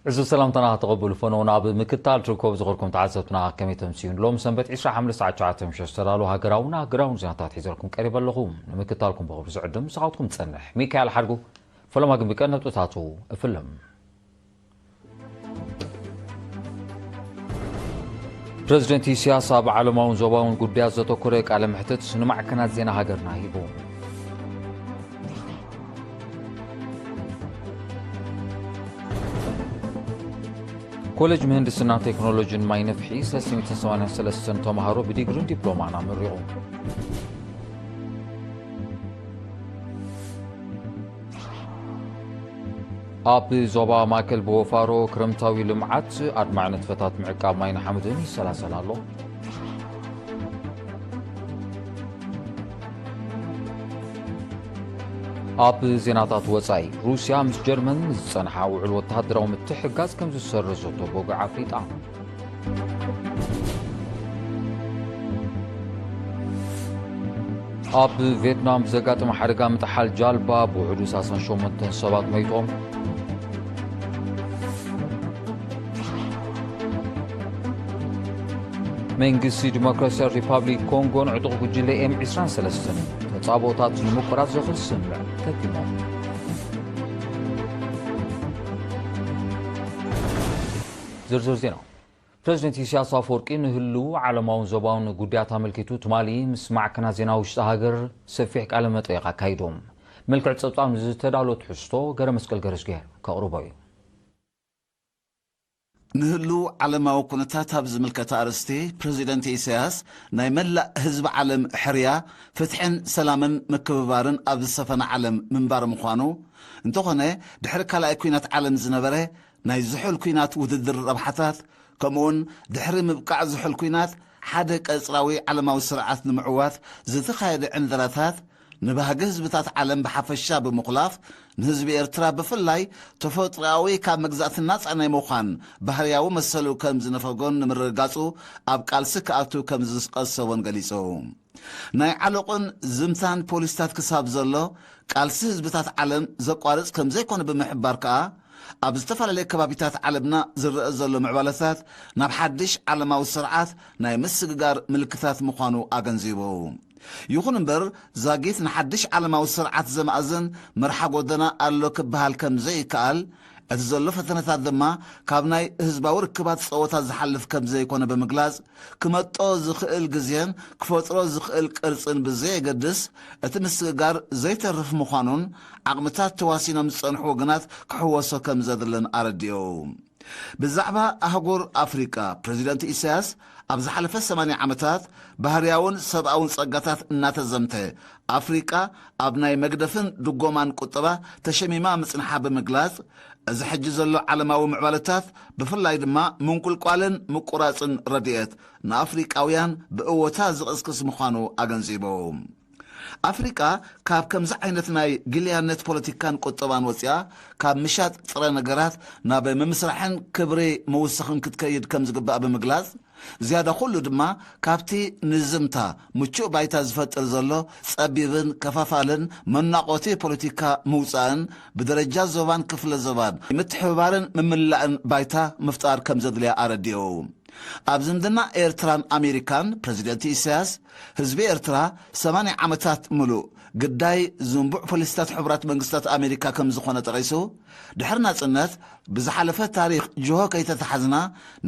እዚ ሰላምታና ተቐብሉ። ፈነው ናብ ምክታል ትርከቡ ዝኸርኩም ተዓዘብትና ከመይ ተምስዩ? ሎም ሰንበት ዕስራ ሓምለ ሰዓት ሸውዓተ ምሸት ዝተዳለዉ ሃገራውን ሃገራውን ዜናታት ሒዘልኩም ቀሪበ ኣለኹ። ንምክታልኩም ብኽብሪ ዝዕድም ንስኻትኩም ዝጸንሕ ሚካኤል ሓድጉ። ፈለማ ግን ብቀን ነጥብታቱ እፍልም። ፕረዚደንት ኢሳያስ ኣብ ዓለማውን ዞባውን ጉዳያት ዘተኮረ ቃለ መሕትት ንማዕከናት ዜና ሃገርና ሂቡ። ኮሌጅ ምህንድስናን ቴክኖሎጂን ማይ ነፍሒ ሰለስተ ሚእትን ሰማንያን ሰለስተን ተምሃሮ ብዲግሪን ዲፕሎማን ኣመሪቑ። ኣብ ዞባ ማእከል ብወፋሮ ክረምታዊ ልምዓት ኣድማዒ ንጥፈታት ምዕቃብ ማይን ሓመድን ይሰላሰል ኣሎ። ኣብ ዜናታት ወጻኢ፣ ሩስያ ምስ ጀርመን ዝጸንሓ ውዕል ወተሃደራዊ ምትሕግጋዝ ከም ዝሰረዘቶ ቦግ ኣፍሊጣ። ኣብ ቪየትናም ብዘጋጠመ ሓደጋ ምጥሓል ጃልባ ብውሕዱ ሰላሳን ሸሞንተን ሰባት ሞይቶም። መንግስቲ ዲሞክራሲያዊ ሪፓብሊክ ኮንጎን ዕጡቕ ጉጅለ ኤም ዕስራን ሰለስተን ተጻብኦታት ንምቁራጽ ዘኽእል ስምምዕ ፈሪሞም። ዝርዝር ዜና። ፕረዚደንት ኢሳያስ ኣፈወርቂ ንህልው ዓለማውን ዞባውን ጉዳያት ኣመልኪቱ ትማሊ ምስ ማዕከናት ዜና ውሽጢ ሃገር ሰፊሕ ቃለ መጠይቕ ኣካይዶም። መልክዕ ጸብጻብ ንዝተዳሎ ትሕዝቶ ገረ መስቀል ገረዝጊሄር ከቕርቦ እዩ። ንህልው ዓለማዊ ኩነታት ኣብ ዝምልከት ኣርእስቲ፣ ፕረዚደንት ኢሳያስ ናይ መላእ ህዝቢ ዓለም ሕርያ፣ ፍትሕን ሰላምን ምክብባርን ኣብ ዝሰፈነ ዓለም ምንባር ምዃኑ፣ እንተኾነ ድሕሪ ካልኣይ ኲናት ዓለም ዝነበረ ናይ ዝሑል ኲናት ውድድር ረብሓታት፣ ከምኡውን ድሕሪ ምብቃዕ ዝሑል ኲናት ሓደ ቀጽራዊ ዓለማዊ ስርዓት ንምዕዋት ዝተኻየደ ዕንደራታት፣ ንባህጊ ህዝብታት ዓለም ብሓፈሻ ብምኹላፍ፣ ንህዝቢ ኤርትራ ብፍላይ ተፈጥሮኣዊ ካብ መግዛእቲ ናጻ ናይ ምዃን ባህርያዊ መሰሉ ከም ዝነፈጎን ንምርግጋጹ ኣብ ቃልሲ ክኣቱ ከም ዝቐሰቦን ገሊጹ። ናይ ዓሎቕን ዝምታን ፖሊስታት ክሳብ ዘሎ፣ ቃልሲ ህዝብታት ዓለም ዘቋርጽ ከም ዘይኮነ ብምሕባር ከኣ፣ ኣብ ዝተፈላለየ ከባቢታት ዓለምና ዝረአ ዘሎ ምዕባለታት ናብ ሓድሽ ዓለማዊ ስርዓት ናይ ምስግጋር ምልክታት ምዃኑ ኣገንዚቡ። ይኹን እምበር፣ ዛጊት ንሓድሽ ዓለማዊ ስርዓት ዘማእዝን መርሓ ጎደና ኣሎ ክበሃል ከም ዘይከኣል፣ እቲ ዘሎ ፈተነታት ድማ ካብ ናይ ህዝባዊ ርክባት ጸወታ ዝሓልፍ ከም ዘይኮነ ብምግላጽ፣ ክመጦ ዝኽእል ግዜን ክፈጥሮ ዝኽእል ቅርጽን ብዘየገድስ፣ እቲ ምስግጋር ዘይተርፍ ምዃኑን ዓቕምታት ተዋሲኖም ዝጸንሑ ወገናት ክሕወሶ ከም ዘድልን ኣረዲኡ። ብዛዕባ ኣህጉር ኣፍሪቃ፣ ፕረዚደንት ኢሳያስ፣ ኣብ ዝሓለፈ ሰማንያ ዓመታት ባህርያውን ሰብኣውን ጸጋታት እናተዘምተ፣ ኣፍሪቃ ኣብ ናይ መግደፍን ድጎማን ቁጠባ ተሸሚማ ምጽንሓ ብምግላጽ፣ እዚ ሕጂ ዘሎ ዓለማዊ ምዕባለታት፣ ብፍላይ ድማ ምንቁልቋልን ምቁራጽን ረድኤት፣ ንኣፍሪቃውያን ብእወታ ዝቕስቅስ ምዃኑ ኣገንዚቡ። ኣፍሪቃ ካብ ከምዚ ዓይነት ናይ ግልያነት ፖለቲካን ቁጠባን ወጺኣ፣ ካብ ምሻጥ ጥረ ነገራት ናብ ምምስራሕን ክብሪ ምውሳኽን ክትከይድ ከም ዝግባእ ብምግላጽ፣ ዝያዳ ኩሉ ድማ ካብቲ ንዝምታ ምቹእ ባይታ ዝፈጥር ዘሎ ጸቢብን ከፋፋልን መናቆቲ ፖለቲካ ምውጻእን ብደረጃ ዞባን ክፍለ ዞባን ምትሕብባርን ምምላእን ባይታ ምፍጣር ከም ዘድልያ ኣረዲኡ። ኣብ ዝምድና ኤርትራን ኣሜሪካን ፕረዚደንት ኢሳያስ፣ ህዝቢ ኤርትራ ሰማንያ ዓመታት ምሉእ ግዳይ ዝንቡዕ ፖሊሲታት ሕቡራት መንግስታት ኣሜሪካ ከም ዝኾነ ጠቒሱ፣ ድሕሪ ናጽነት ብዝሓለፈ ታሪኽ ጅሆ ከይተታሓዝና፣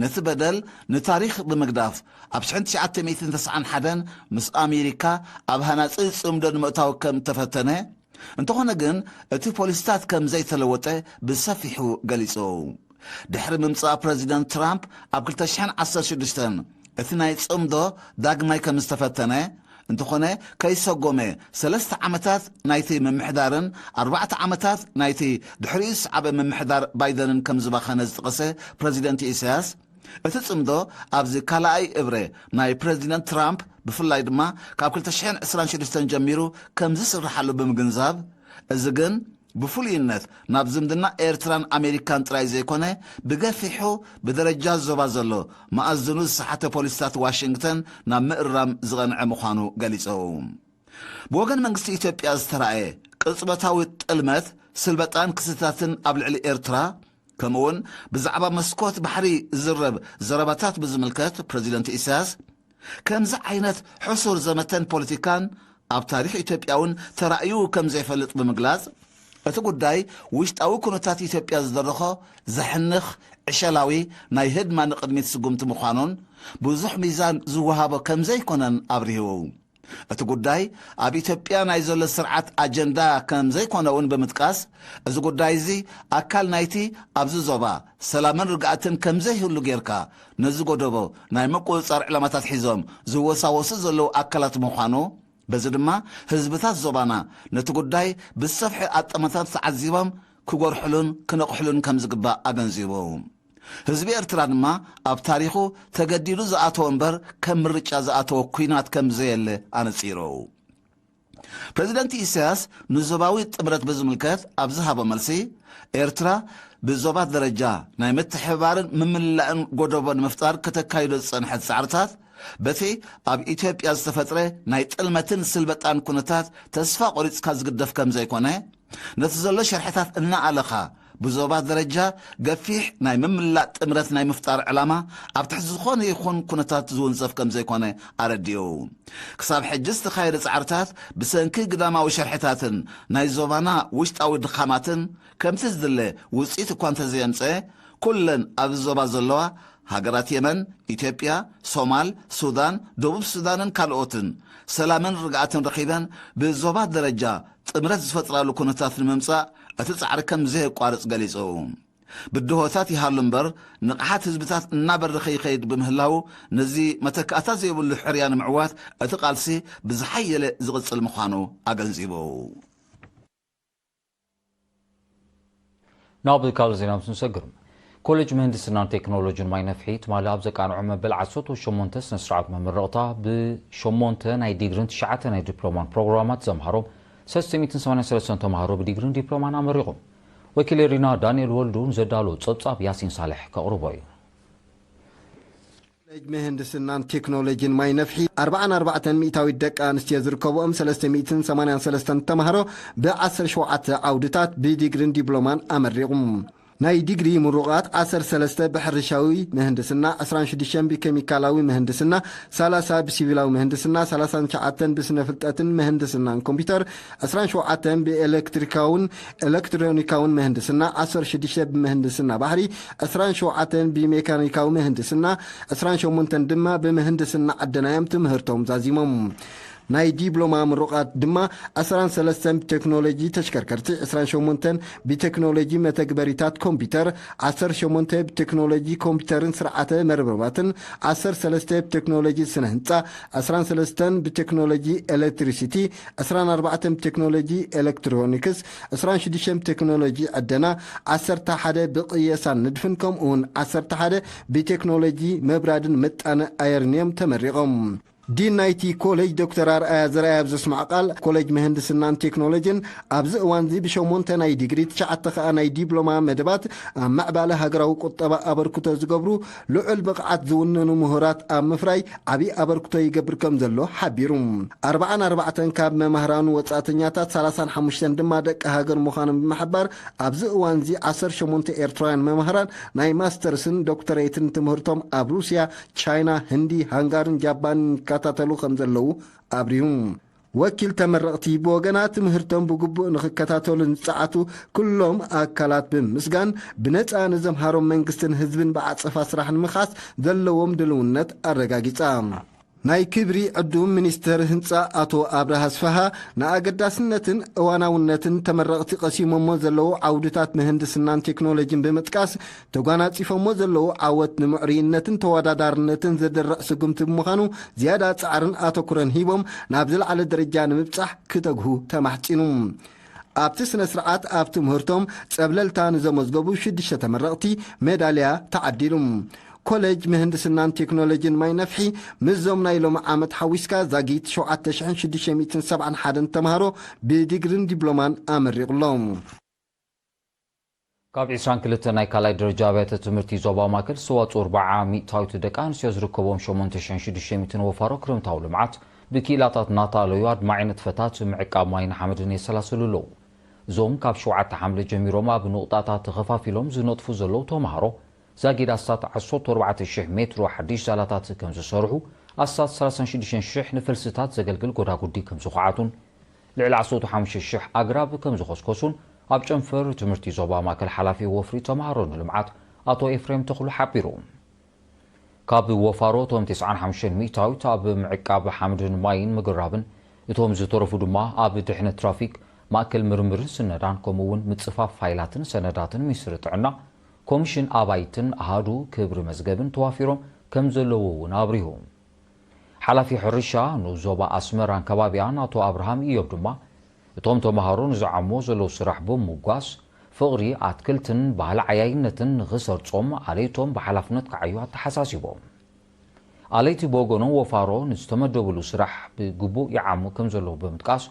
ነቲ በደል ንታሪኽ ብምግዳፍ፣ ኣብ ሽሕን ትሽዓተ ሚእትን ተስዓን ሓደን ምስ ኣሜሪካ ኣብ ሃናጺ ጽምዶ ንምእታው ከም ተፈተነ፣ እንተኾነ ግን፣ እቲ ፖሊሲታት ከም ዘይተለወጠ ብሰፊሑ ገሊጹ። ድሕሪ ምምጻእ ፕረዚደንት ትራምፕ ኣብ ክልተ ሽሕን ዓሰርተ ሽዱሽተን፣ እቲ ናይ ጽምዶ ዳግማይ ከም ዝተፈተነ፣ እንተኾነ ከይሰጎመ፣ ሰለስተ ዓመታት ናይቲ ምምሕዳርን ኣርባዕተ ዓመታት ናይቲ ድሕሪኡ ዝሰዓበ ምምሕዳር ባይደንን ከም ዝባኸነ ዝጠቐሰ ፕረዚደንት ኢሳያስ፣ እቲ ጽምዶ ኣብዚ ካልኣይ እብረ ናይ ፕረዚደንት ትራምፕ፣ ብፍላይ ድማ ካብ ክልተ ሽሕን ዕስራን ሽዱሽተን ጀሚሩ ከም ዝስርሓሉ ብምግንዛብ፣ እዚ ግን ብፍሉይነት ናብ ዝምድና ኤርትራን ኣሜሪካን ጥራይ ዘይኮነ፣ ብገፊሑ ብደረጃ ዞባ ዘሎ መኣዝኑ ዝሰሓተ ፖሊሲታት ዋሽንግተን ናብ ምእራም ዝቐንዐ ምዃኑ ገሊጹ። ብወገን መንግስቲ ኢትዮጵያ ዝተራእየ ቅጽበታዊ ጥልመት፣ ስልበጣን ክስታትን ኣብ ልዕሊ ኤርትራ፣ ከምኡውን ብዛዕባ መስኮት ባሕሪ ዝዝረብ ዘረባታት ብዝምልከት ፕረዚደንት ኢሳያስ፣ ከምዚ ዓይነት ሕሱር ዘመተን ፖለቲካን ኣብ ታሪኽ ኢትዮጵያ እውን ተራእዩ ከም ዘይፈልጥ ብምግላጽ፣ እቲ ጉዳይ ውሽጣዊ ኩነታት ኢትዮጵያ ዝደረኾ ዘሕንኽ ዕሸላዊ ናይ ህድማ ንቕድሚት ስጉምቲ ምዃኑን ብዙሕ ሚዛን ዝወሃቦ ከም ዘይኮነን ኣብሪሁ። እቲ ጉዳይ ኣብ ኢትዮጵያ ናይ ዘሎ ስርዓት ኣጀንዳ ከም ዘይኮነ እውን ብምጥቃስ፣ እዚ ጉዳይ እዚ ኣካል ናይቲ ኣብዚ ዞባ ሰላምን ርግኣትን ከም ዘይህሉ ጌርካ ነዚ ጎደቦ ናይ ምቁጽጻር ዕላማታት ሒዞም ዝወሳወሱ ዘለዉ ኣካላት ምዃኑ፣ በዚ ድማ ህዝብታት ዞባና ነቲ ጉዳይ ብሰፍሒ ኣጠማታት ተዓዚቦም ክጎርሕሉን ክነቕሕሉን ከም ዝግባእ ኣገንዚቡ። ህዝቢ ኤርትራ ድማ ኣብ ታሪኹ ተገዲዱ ዝኣተወ እምበር ከም ምርጫ ዝኣተወ ኲናት ከም ዘየለ ኣነጺሩ። ፕረዚደንት ኢሳያስ ንዞባዊ ጥምረት ብዝምልከት ኣብ ዝሃቦ መልሲ፣ ኤርትራ ብዞባት ደረጃ ናይ ምትሕብባርን ምምልላእን ጎደቦ ንምፍጣር ከተካይዶ ዝጸንሐት ጻዕርታት፣ በቲ ኣብ ኢትዮጵያ ዝተፈጥረ ናይ ጥልመትን ስልበጣን ኩነታት ተስፋ ቆሪጽካ ዝግደፍ ከም ዘይኮነ፣ ነቲ ዘሎ ሸርሕታት እናኣለኻ ብዞባ ደረጃ ገፊሕ ናይ ምምላእ ጥምረት ናይ ምፍጣር ዕላማ ኣብ ትሕቲ ዝኾነ ይኹን ኩነታት ዝውንዘፍ ከም ዘይኮነ ኣረዲኡ። ክሳብ ሕጂ ዝተኻየደ ጻዕርታት ብሰንኪ ግዳማዊ ሸርሕታትን ናይ ዞባና ውሽጣዊ ድኻማትን ከምቲ ዝድለ ውጽኢት እኳ እንተዘየምጸ፣ ኩለን ኣብዚ ዞባ ዘለዋ ሃገራት የመን፣ ኢትዮጵያ፣ ሶማል፣ ሱዳን፣ ደቡብ ሱዳንን ካልኦትን ሰላምን ርግኣትን ረኺበን ብዞባ ደረጃ ጥምረት ዝፈጥራሉ ኩነታት ንምምጻእ እቲ ጻዕሪ ከም ዘየቋርጽ ገሊጹ። ብድሆታት ይሃሉ እምበር፣ ንቕሓት ህዝብታት እናበረኸ ይኸይድ ብምህላዉ፣ ነዚ መተካእታ ዘይብሉ ሕርያ ንምዕዋት እቲ ቃልሲ ብዝሓየለ ዝቕጽል ምዃኑ ኣገንዚቡ። ናብ ካልእ ዜና ምስ ንሰግር፣ ኮሌጅ ምህንድስናን ቴክኖሎጂን ማይ ነፍሒ ትማሊ ኣብ ዘቃንዖ መበል ዓሰርተ ሸሞንተ ስነ ስርዓት መመረቕታ ብሸሞንተ ናይ ዲግሪን ትሽዓተ ናይ ዲፕሎማን ፕሮግራማት ዘምሃሮም ሰለስተ ሚእትን ሰማንያን ሰለስተን ተምሃሮ ብዲግሪን ዲፕሎማን ኣመሪቖም። ወኪል ኤሪና ዳንኤል ወልዱ ንዘዳሎ ጸብጻብ ያሲን ሳልሕ ከቕርቦ እዩ። ኮሌጅ ምህንድስናን ቴክኖሎጂን ማይ ነፍሒ ኣርብዓን ኣርባዕተን ሚእታዊት ደቂ ኣንስትዮ ዝርከብኦም ሰለስተ ሚእትን ሰማንያን ሰለስተን ተምሃሮ ብዓሰርተ ሸውዓተ ዓውድታት ብዲግሪን ዲፕሎማን ኣመሪቑም። ናይ ዲግሪ ምሩቓት ዓሰርተ ሰለስተ ብሕርሻዊ ምህንድስና፣ ዕስራን ሽዱሽተን ብኬሚካላዊ ምህንድስና፣ ሰላሳ ብሲቪላዊ ምህንድስና፣ ሰላሳን ትሽዓተን ብስነ ፍልጠትን ምህንድስናን ኮምፒውተር፣ ዕስራን ሸውዓተን ብኤሌክትሪካውን ኤሌክትሮኒካውን ምህንድስና፣ ዓሰርተ ሽዱሽተ ብምህንድስና ባሕሪ፣ ዕስራን ሸውዓተን ብሜካኒካዊ ምህንድስና፣ ዕስራን ሸሞንተን ድማ ብምህንድስና ዕደና እዮም ትምህርቶም ዛዚሞም። ናይ ዲፕሎማ ምሩቓት ድማ ዕስራን ሰለስተን ብቴክኖሎጂ ተሽከርከርቲ፣ ዕስራን ሸሞንተን ብቴክኖሎጂ መተግበሪታት ኮምፒውተር፣ ዓሰርተ ሸሞንተ ብቴክኖሎጂ ኮምፒውተርን ስርዓተ መርበባትን፣ ዓሰርተ ሰለስተ ብቴክኖሎጂ ስነ ህንፃ፣ ዕስራን ሰለስተን ብቴክኖሎጂ ኤሌክትሪሲቲ፣ ዕስራን ኣርባዕተን ብቴክኖሎጂ ኤሌክትሮኒክስ፣ ዕስራን ሽዱሽተን ብቴክኖሎጂ ዕደና፣ ዓሰርተ ሓደ ብቕየሳን ንድፍን ከምኡውን ዓሰርተ ሓደ ብቴክኖሎጂ መብራድን ምጣነ ኣየርን እዮም ተመሪቖም። ዲን ናይቲ ኮሌጅ ዶክተር ኣርኣያ ዘርኣይ ኣብ ዘስምዖ ቃል፣ ኮሌጅ ምህንድስናን ቴክኖሎጂን ኣብዚ እዋንዚ ብሸሞንተ ናይ ዲግሪ፣ ትሽዓተ ከኣ ናይ ዲፕሎማ መደባት ኣብ ምዕባለ ሃገራዊ ቁጠባ ኣበርክቶ ዝገብሩ ልዑል ብቕዓት ዝውንኑ ምሁራት ኣብ ምፍራይ ዓብዪ ኣበርክቶ ይገብር ከም ዘሎ ሓቢሩ። ኣርብዓን ኣርባዕተን ካብ መማህራኑ ወጻእተኛታት፣ ሰላሳን ሓሙሽተን ድማ ደቂ ሃገር ምዃኖም ብምሕባር፣ ኣብዚ እዋንዚ ዓሰርተ ሸሞንተ ኤርትራውያን መማህራን ናይ ማስተርስን ዶክተሬትን ትምህርቶም ኣብ ሩስያ፣ ቻይና፣ ህንዲ፣ ሃንጋርን ጃፓንን ይከታተሉ ከም ዘለዉ ኣብሪሁ። ወኪል ተመረቕቲ ብወገና ትምህርቶም ብግቡእ ንኽከታተሉ ንዝጸዓቱ ኩሎም ኣካላት ብምምስጋን፣ ብነጻ ንዘምሃሮም መንግስትን ህዝብን ብዓጸፋ ስራሕ ንምኻስ ዘለዎም ድልውነት ኣረጋጊጻ። ናይ ክብሪ ዕዱም ሚኒስተር ህንጻ ኣቶ ኣብርሃ ኣስፍሃ፣ ንኣገዳስነትን እዋናውነትን ተመረቕቲ ቀሲሞሞ ዘለዉ ዓውድታት ምህንድስናን ቴክኖሎጂን ብምጥቃስ፣ ተጓናጺፎሞ ዘለዉ ዓወት ንምዕሩይነትን ተወዳዳርነትን ዘደርዕ ስጉምቲ ብምዃኑ፣ ዝያዳ ጻዕርን ኣተኩሮን ሂቦም ናብ ዝለዓለ ደረጃ ንምብጻሕ ክተግሁ ተማሕጺኑ። ኣብቲ ስነ ስርዓት ኣብ ትምህርቶም ጸብለልታ ንዘመዝገቡ ሽዱሽተ ተመረቕቲ ሜዳልያ ተዓዲሉ። ኮሌጅ ምህንድስናን ቴክኖሎጂን ማይ ነፍሒ ምስዞም ናይ ሎሚ ዓመት ሓዊስካ ዛጊት ሸውዓተ ሽሕን ሽዱሽተ ሚእትን ሰብዓን ሓደን ተምሃሮ ብዲግሪን ዲፕሎማን ኣመሪቑ ኣሎ። ካብ ዕስራን ክልተን ናይ ካልኣይ ደረጃ ኣብያተ ትምህርቲ ዞባ ማእከል ዝተዋፅኡ ኣርብዓ ሚእታዊት ደቂ ኣንስትዮ ዝርከብዎም ሸሞንተ ሽሕን ሽዱሽተ ሚእትን ወፋሮ ክረምታዊ ልምዓት ብክኢላታት እናተኣለዩ ኣድማዒ ንጥፈታት ምዕቃብ ማይን ሓመድን የሰላስሉ ኣለዉ። እዞም ካብ ሸውዓተ ሓምለ ጀሚሮም ኣብ ንቑጣታት ተኸፋፊሎም ዝነጥፉ ዘለዉ ተምሃሮ፣ ዛጊድ ኣስታት ዓሰርተ ኣርባዕተ ሽሕ ሜትሮ ሓድሽ ሳላታት ከም ዝሰርሑ፣ ኣስታት ሰላሳን ሽዱሽተን ሽሕ ንፈልስታት ዘገልግል ጎዳጉዲ ከም ዝኹዓቱን፣ ልዕሊ ዓሰርተ ሓሙሽተ ሽሕ ኣግራብ ከም ዝኾስኮሱን፣ ኣብ ጨንፈር ትምህርቲ ዞባ ማእከል ሓላፊ ወፍሪ ተምሃሮ ንልምዓት ኣቶ ኤፍሬም ተኽሉ ሓቢሩ። ካብ ወፋሮ እቶም ተስዓን ሓሙሽተን ሚእታዊት ኣብ ምዕቃብ ሓመድን ማይን ምግራብን፣ እቶም ዝተረፉ ድማ ኣብ ድሕነት ትራፊክ፣ ማእከል ምርምርን ስነዳን፣ ከምኡ እውን ምጽፋፍ ፋይላትን ሰነዳትን ሚኒስትሪ ጥዕና፣ ኮሚሽን ኣባይትን ኣሃዱ ክብሪ መዝገብን ተዋፊሮም ከም ዘለዉ እውን ኣብሪሁ። ሓላፊ ሕርሻ ንዞባ ኣስመራን ከባቢኣን ኣቶ ኣብርሃም ኢዮብ ድማ፣ እቶም ተምሃሮ ንዝዓሞ ዘለዉ ስራሕ ብምጓስ፣ ፍቕሪ ኣትክልትን ባህሊ ዓያይነትን ንኽሰርጾም ኣለይቶም ብሓላፍነት ክዓዩ ኣተሓሳሲቦም። ኣለይቲ ብወገኖም ወፋሮ ንዝተመደብሉ ስራሕ ብግቡእ ይዓሙ ከም ዘለዉ ብምጥቃስ፣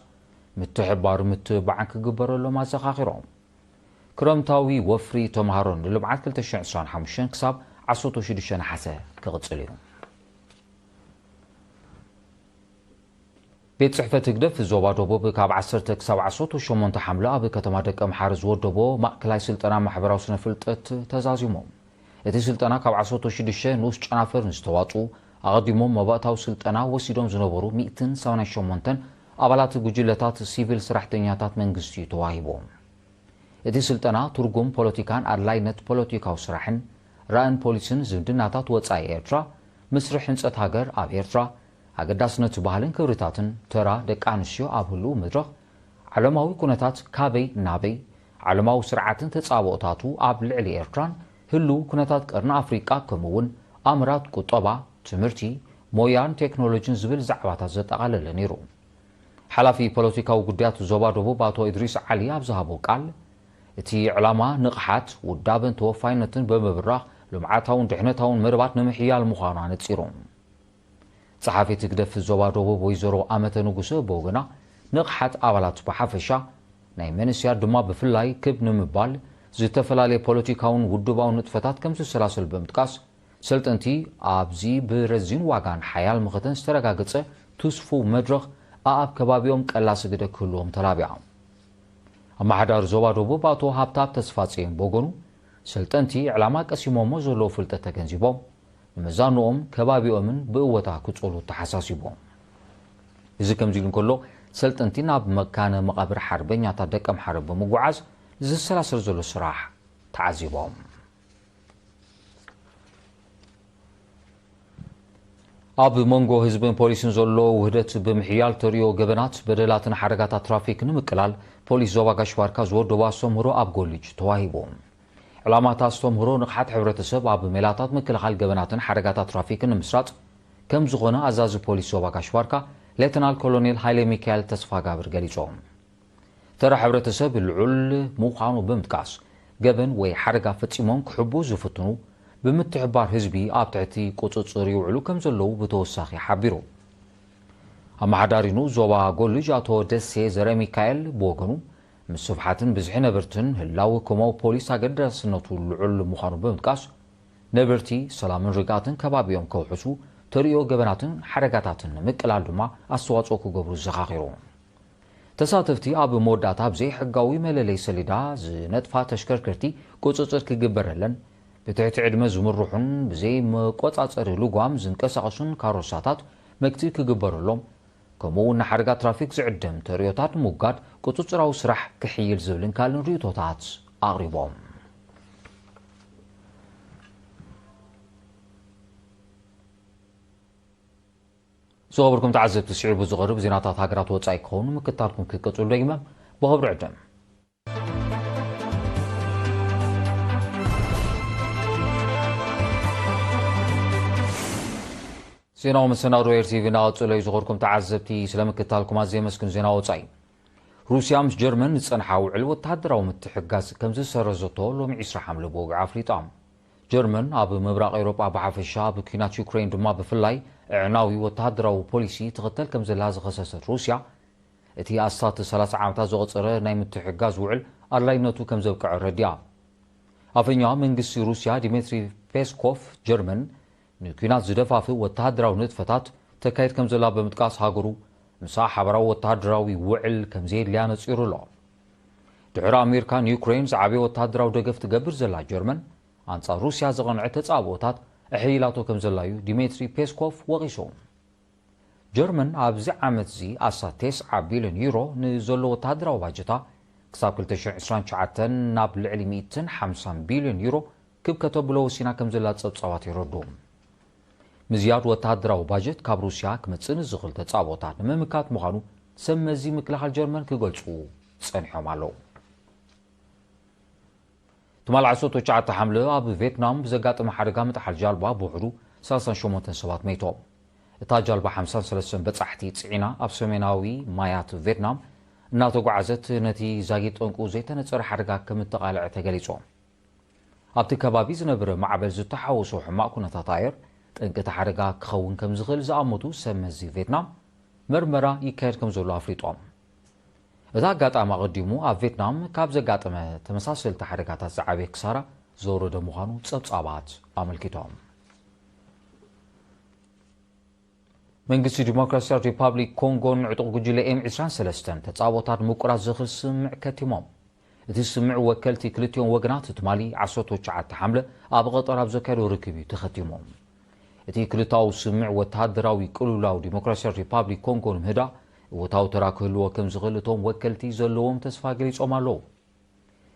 ምትሕብባር ምትብባዕን ክግበረሎም ኣዘኻኺሮም። ክረምታዊ ወፍሪ ተምሃሮ ንልምዓት ክልተ ሽሕን ዕስራን ሓሙሽተን ክሳብ ዓሰርተ ሽዱሽተ ነሓሰ ክቕጽል እዩ። ቤት ጽሕፈት ህግደፍ ዞባ ደቡብ ካብ ዓሰርተ ክሳብ ዓሰርተ ሸሞንተ ሓምለ ኣብ ከተማ ደቀምሓረ ዝወደቦ ማእከላይ ስልጠና ማሕበራዊ ስነ ፍልጠት ተዛዚሞም። እቲ ስልጠና ካብ ዓሰርተ ሽዱሽተ ንኡስ ጨናፍር ንዝተዋጽኡ፣ ኣቐዲሞም መባእታዊ ስልጠና ወሲዶም ዝነበሩ ሚእትን ሰማንያን ሸሞንተን ኣባላት ጉጅለታት ሲቪል ሰራሕተኛታት መንግስቲ እዩ ተዋሂቦም። እቲ ስልጠና ትርጉም ፖለቲካን ኣድላይነት ፖለቲካዊ ስራሕን፣ ራእን ፖሊስን ዝምድናታት ወጻኢ ኤርትራ፣ መስርሕ ህንጸት ሃገር ኣብ ኤርትራ፣ ኣገዳስነት ባህልን ክብርታትን፣ ተራ ደቂ ኣንስትዮ ኣብ ህሉው መድረኽ፣ ዓለማዊ ኩነታት ካበይ ናበይ፣ ዓለማዊ ስርዓትን ተጻብኦታቱ ኣብ ልዕሊ ኤርትራን፣ ህሉው ኩነታት ቀርኒ ኣፍሪቃ፣ ከምኡ'ውን ኣምራት ቁጠባ፣ ትምህርቲ፣ ሞያን ቴክኖሎጂን ዝብል ዛዕባታት ዘጠቓለለ ነይሩ። ሓላፊ ፖለቲካዊ ጉዳያት ዞባ ደቡብ ኣቶ ኢድሪስ ዓሊ ኣብ ዝሃቦ ቃል፣ እቲ ዕላማ ንቕሓት፣ ውዳበን ተወፋይነትን ብምብራኽ፣ ልምዓታውን ድሕነታውን መደባት ንምሕያል ምዃኑ ኣነጺሮም። ጸሓፊት ህግደፍ ዞባ ደቡብ ወይዘሮ ኣመተ ንጉሰ ብወገና፣ ንቕሓት ኣባላት ብሓፈሻ፣ ናይ መንእሰያት ድማ ብፍላይ ክብ ንምባል፣ ዝተፈላለየ ፖለቲካውን ውድባውን ንጥፈታት ከም ዝሰላሰል ብምጥቃስ፣ ሰልጠንቲ ኣብዚ ብረዚን ዋጋን ሓያል መኸተን ዝተረጋገጸ ትስፉው መድረኽ ኣኣብ ከባቢኦም ቀላሲ ግደ ክህልዎም ተላቢዓ። ኣመሓዳሪ ዞባ ደቡብ ኣቶ ሃብታብ ተስፋጽዮን ብወገኑ፣ ሰልጠንቲ ዕላማ ቀሲሞሞ ዘለዉ ፍልጠት ተገንዚቦም፣ ንመዛንኦም ከባቢኦምን ብእወታ ክጸሉ ተሓሳሲቦም። እዚ ከምዚ ኢሉ እንከሎ፣ ሰልጠንቲ ናብ መካነ መቓብር ሓርበኛታት ደቀምሓረ ብምጉዓዝ ዝሰላሰል ዘሎ ስራሕ ተዓዚቦም። ኣብ መንጎ ህዝብን ፖሊስን ዘሎ ውህደት ብምሕያል ተርእዮ ገበናት፣ በደላትን ሓደጋታት ትራፊክ ንምቅላል ፖሊስ ዞባ ጋሽ ባርካ ዝወደቦ ኣስተምህሮ ኣብ ጎልጅ ተዋሂቡ። ዕላማ እቲ ኣስተምህሮ ንቕሓት ሕብረተሰብ ኣብ ሜላታት ምክልኻል ገበናትን ሓደጋታት ትራፊክን ንምስራጽ ከም ዝኾነ ኣዛዚ ፖሊስ ዞባ ጋሽ ባርካ ሌተናል ኮሎኔል ሃይለ ሚካኤል ተስፋጋብር ገሊጾም። ተራ ሕብረተሰብ ልዑል ምዃኑ ብምጥቃስ፣ ገበን ወይ ሓደጋ ፈጺሞም ክሕቡ ዝፍትኑ ብምትሕባር ህዝቢ ኣብ ትሕቲ ቁጽጽር ይውዕሉ ከም ዘለዉ ብተወሳኺ ሓቢሩ። ኣመሓዳሪ ንኡስ ዞባ ጎልጅ ኣቶ ደሴ ዘረሚካኤል ብወገኑ፣ ምስፍሓትን ብዝሒ ነበርትን ህላወ ኮማዊ ፖሊስ ኣገዳስነቱ ልዑል ምዃኑ ብምጥቃስ፣ ነበርቲ ሰላምን ርግኣትን ከባቢኦም ከውሕሱ፣ ተርእዮ ገበናትን ሓደጋታትን ንምቅላል ድማ ኣስተዋጽኦ ክገብሩ ዘኻኺሩ። ተሳተፍቲ ኣብ መወዳእታ ብዘይሕጋዊ መለለይ ሰሌዳ ዝነጥፋ ተሽከርከርቲ ቁጽጽር ክግበረለን፣ ብትሕቲ ዕድመ ዝምርሑን ብዘይ መቆጻጸሪ ልጓም ዝንቀሳቐሱን ካሮሳታት መግትኢ ክግበረሎም፣ ከምኡ እውን ንሓደጋ ትራፊክ ዝዕደም ተርእዮታት ምውጋድ ቁጽጽራዊ ስራሕ ክሕይል ዝብልን ካልእን ርእይቶታት ኣቕሪቦም። ዝኸበርኩም ተዓዘብቲ፣ ስዒቡ ዝቐርብ ዜናታት ሃገራት ወጻኢ ክኸውን ምክታልኩም ክትቀጽሉ ደጊመ ብኽብሪ ዕድም። ዜናዊ መሰናዶ ኤር ቲቪ እናቐጸለ እዩ። ዝኸበርኩም ተዓዘብቲ፣ ስለ ምክታልኩም ኣዝየ የመስግን። ዜና ወጻኢ። ሩስያ ምስ ጀርመን ዝጸንሓ ውዕል ወተሃደራዊ ምትሕግጋዝ ከም ዝሰረዘቶ ሎሚ ዕስራ ሓምለ ብወግዒ ኣፍሊጣ። ጀርመን ኣብ ምብራቕ ኤውሮጳ ብሓፈሻ፣ ኣብ ኲናት ዩክሬን ድማ ብፍላይ፣ ኣዕናዊ ወተሃደራዊ ፖሊሲ ትኽተል ከም ዘላ ዝኸሰሰት ሩስያ፣ እቲ ኣስታት ሰላሳ ዓመታት ዘቑጸረ ናይ ምትሕግጋዝ ውዕል ኣድላይነቱ ከም ዘብቅዐ ኣረዲኣ። ኣፈኛ መንግስቲ ሩስያ ዲሚትሪ ፔስኮቭ፣ ጀርመን ንኲናት ዝደፋፍእ ወተሃደራዊ ንጥፈታት ተካይድ ከም ዘላ ብምጥቃስ፣ ሃገሩ ምስኣ ሓበራዊ ወተሃደራዊ ውዕል ከም ዘየድልያ ነጺሩ ኣሎ። ድሕሪ ኣሜሪካ ንዩክሬን ዝዓበየ ወተሃደራዊ ደገፍ ትገብር ዘላ ጀርመን፣ ኣንጻር ሩስያ ዘቐንዐ ተጻብኦታት ኣሕይላቶ ከም ዘላ እዩ ዲሜትሪ ፔስኮቭ ወቒሱ። ጀርመን ኣብዚ ዓመት'ዚ ኣስታት ተስዓ ቢልዮን ዩሮ ንዘሎ ወተሃደራዊ ባጀታ፣ ክሳብ ክልተ ሽሕን ዕስራን ትሽዓተን ናብ ልዕሊ ሚእትን ሓምሳን ቢልዮን ዩሮ ክብ ከተብሎ ወሲና ከም ዘላ ጸብጻባት የረድኡ። ምዝያድ ወተሃደራዊ ባጀት ካብ ሩስያ ክመጽእ ንዝኽእል ተጻብኦታት ንምምካት ምዃኑ ሰብ መዚ ምክልኻል ጀርመን ክገልጹ ጸኒሖም ኣለዉ። ትማሊ ዓሰርተ ትሽዓተ ሓምለ ኣብ ቬትናም ብዘጋጠመ ሓደጋ ምጥሓል ጃልባ ብውሕዱ ሰላሳን ሸሞንተን ሰባት መይቶም። እታ ጃልባ ሓምሳን ሰለስተን በጻሕቲ ጽዒና ኣብ ሰሜናዊ ማያት ቬትናም እናተጓዓዘት ነቲ ዛጊድ ጠንቁ ዘይተነጸረ ሓደጋ ከም እተቓልዐ ተገሊጹ። ኣብቲ ከባቢ ዝነበረ ማዕበል ዝተሓወሶ ሕማቕ ኩነታት ኣየር ጠንቂ እቲ ሓደጋ ክኸውን ከም ዝኽእል ዝኣመቱ ሰብ መዚ ቬትናም መርመራ ይካየድ ከም ዘሎ ኣፍሊጦም። እቲ ኣጋጣሚ ኣቐዲሙ ኣብ ቬትናም ካብ ዘጋጠመ ተመሳሰልቲ ሓደጋታት ዝዓበየ ክሳራ ዘውረደ ምዃኑ ጸብጻባት ኣመልኪቶም። መንግስቲ ዲሞክራሲያዊት ሪፓብሊክ ኮንጎን ዕጡቕ ጉጅለ ኤም ዕስራን ሰለስተን ተጻብኦታት ምቁራጽ ዘኽእል ስምምዕ ከቲሞም። እቲ ስምምዕ ወከልቲ ክልቲኦም ወገናት ትማሊ ዓሰርተ ትሽዓተ ሓምለ ኣብ ቐጠር ኣብ ዘካየዶ ርክብ እዩ ተኸቲሙ። እቲ ክልተኣዊ ስምምዕ ወተሃደራዊ ቅልውላው ዲሞክራሲያዊት ሪፓብሊክ ኮንጎ ንምህዳእ እወታዊ ተራ ክህልዎ ከም ዝኽእል እቶም ወከልቲ ዘለዎም ተስፋ ገሊጾም ኣለዉ።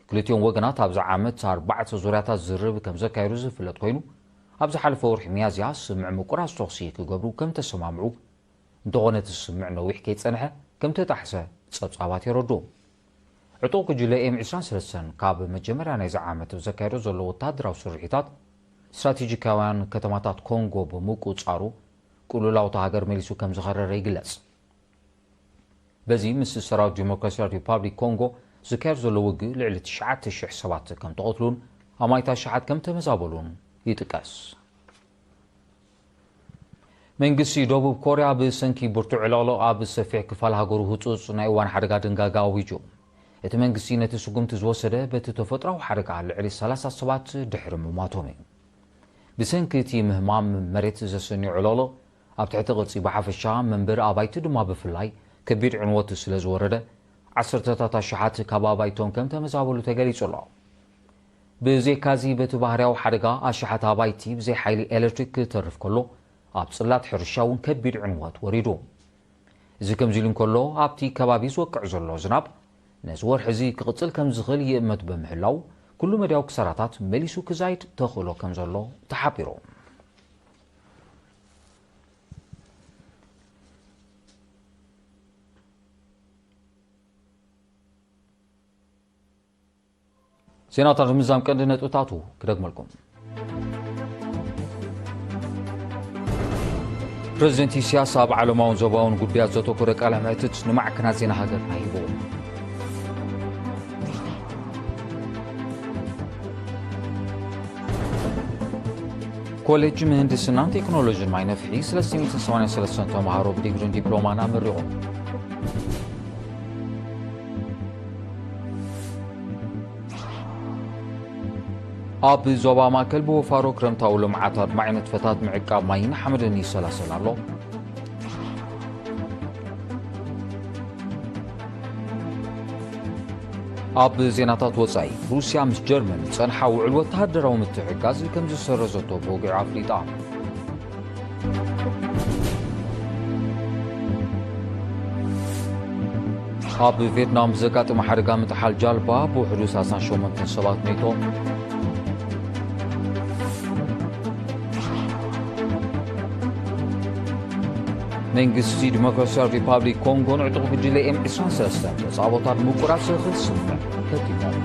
ክልቲኦም ወገናት ኣብዚ ዓመት ኣርባዕተ ዙርያታት ዝርርብ ከም ዘካየዱ ዝፍለጥ ኮይኑ፣ ኣብ ዝሓለፈ ወርሒ ሚያዝያ ስምምዕ ምቁራጽ ተኹሲ ክገብሩ ከም ተሰማምዑ፣ እንተኾነ እቲ ስምምዕ ነዊሕ ከይጸንሐ ከም ተጣሕሰ ጸብጻባት የረድኡ። ዕጡቕ ጉጅለ ኤም ዕስራን ሰለስተን ካብ መጀመርያ ናይዚ ዓመት ኣብ ዘካየዶ ዘሎ ወተሃደራዊ ስርሒታት፣ ስትራቴጂካውያን ከተማታት ኮንጎ ብምቁጻሩ፣ ቅልውላው እታ ሃገር መሊሱ ከም ዝኸረረ ይግለጽ። በዚ ምስ ሰራዊት ዲሞክራሲያዊት ሪፓብሊክ ኮንጎ ዝካየድ ዘሎ ውግእ ልዕሊ ትሽዓተ ሽሕ ሰባት ከም ተቐትሉን ኣማኢት ኣሽሓት ከም ተመዛበሉን ይጥቀስ። መንግስቲ ደቡብ ኮርያ ብሰንኪ ብርቱዕ ዕልቕልቕ ኣብ ሰፊሕ ክፋል ሃገሩ ህጹጽ ናይ እዋን ሓደጋ ድንጋጋ ኣዊጁ። እቲ መንግስቲ ነቲ ስጉምቲ ዝወሰደ በቲ ተፈጥሮኣዊ ሓደጋ ልዕሊ ሰላሳ ሰባት ድሕሪ ምሟቶም እዩ። ብሰንኪ እቲ ምህማም መሬት ዘሰንዮ ዕልቕልቕ፣ ኣብ ትሕቲ ቅርጺ ብሓፈሻ፣ መንበሪ ኣባይቲ ድማ ብፍላይ ከቢድ ዕንወት ስለ ዝወረደ፣ ዓሰርተታት ኣሽሓት ካብ ኣባይቶም ከም ተመዛበሉ ተገሊጹ ኣሎ። ብዘይካዚ፣ በቲ ባህርያዊ ሓደጋ ኣሽሓት ኣባይቲ ብዘይ ሓይሊ ኤሌክትሪክ ክተርፍ ከሎ፣ ኣብ ጽላት ሕርሻ እውን ከቢድ ዕንወት ወሪዱ። እዚ ከምዚ ኢሉ እንከሎ፣ ኣብቲ ከባቢ ዝወቅዕ ዘሎ ዝናብ ነዚ ወርሒ እዚ ክቕጽል ከም ዝኽእል ይእመት ብምህላው፣ ኩሉ መዳያዊ ክሳራታት መሊሱ ክዛይድ ተኽእሎ ከም ዘሎ ተሓቢሩ። ዜናታት ምዛም ቀንዲ ነጥብታቱ ክደግመልኩም። ፕረዚደንት ኢሳያስ ኣብ ዓለማውን ዞባውን ጉዳያት ዘተኮረ ቃለ መሕትት ንማዕከናት ዜና ሃገርና ሂቡ። ኮሌጅ ምህንድስናን ቴክኖሎጂን ማይ ነፍሒ ሰለስተ ሚእትን ሰማንያን ሰለስተን ተምሃሮ ብዲግሪን ዲፕሎማን ኣመሪቖም። ኣብ ዞባ ማእከል ብወፋሮ ክረምታዊ ልምዓት ኣድማዒ ንጥፈታት ምዕቃብ ማይን ሓመድን ይሰላሰል ኣሎ። ኣብ ዜናታት ወጻኢ፣ ሩስያ ምስ ጀርመን ዝጸንሓ ውዕል ወተሃደራዊ ምትሕግጋዝ ከም ዝሰረዘቶ ብወግዒ ኣፍሊጣ። ኣብ ቬትናም ብዘጋጠመ ሓደጋ ምጥሓል ጃልባ ብውሕዱ ሰላሳን ሸሞንተን ሰባት ሞይቶም። መንግስቲ ዲሞክራሲያዊ ሪፓብሊክ ኮንጎን ዕጡቕ ጉጅለ ኤም ዕስራን ሰለስተን ተጻብኦታት ምቁራጽ ዘኽእል ስምምዕ ከቲሞም።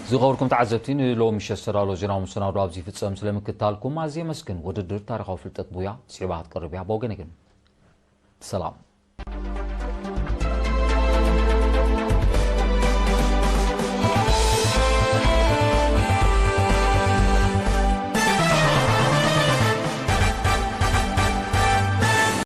ዝኸበርኩም ተዓዘብቲ፣ ንሎሚ ምሸት ዝተዳለወ ዜናዊ መሰናዶ ኣብዚ ይፍጸም። ስለምክትታልኩም ኣዝየ የመስግን። ውድድር ታሪኻዊ ፍልጠት ቡያ ስዒባ ክትቀርብ እያ። ብወገነይ ግን ሰላም።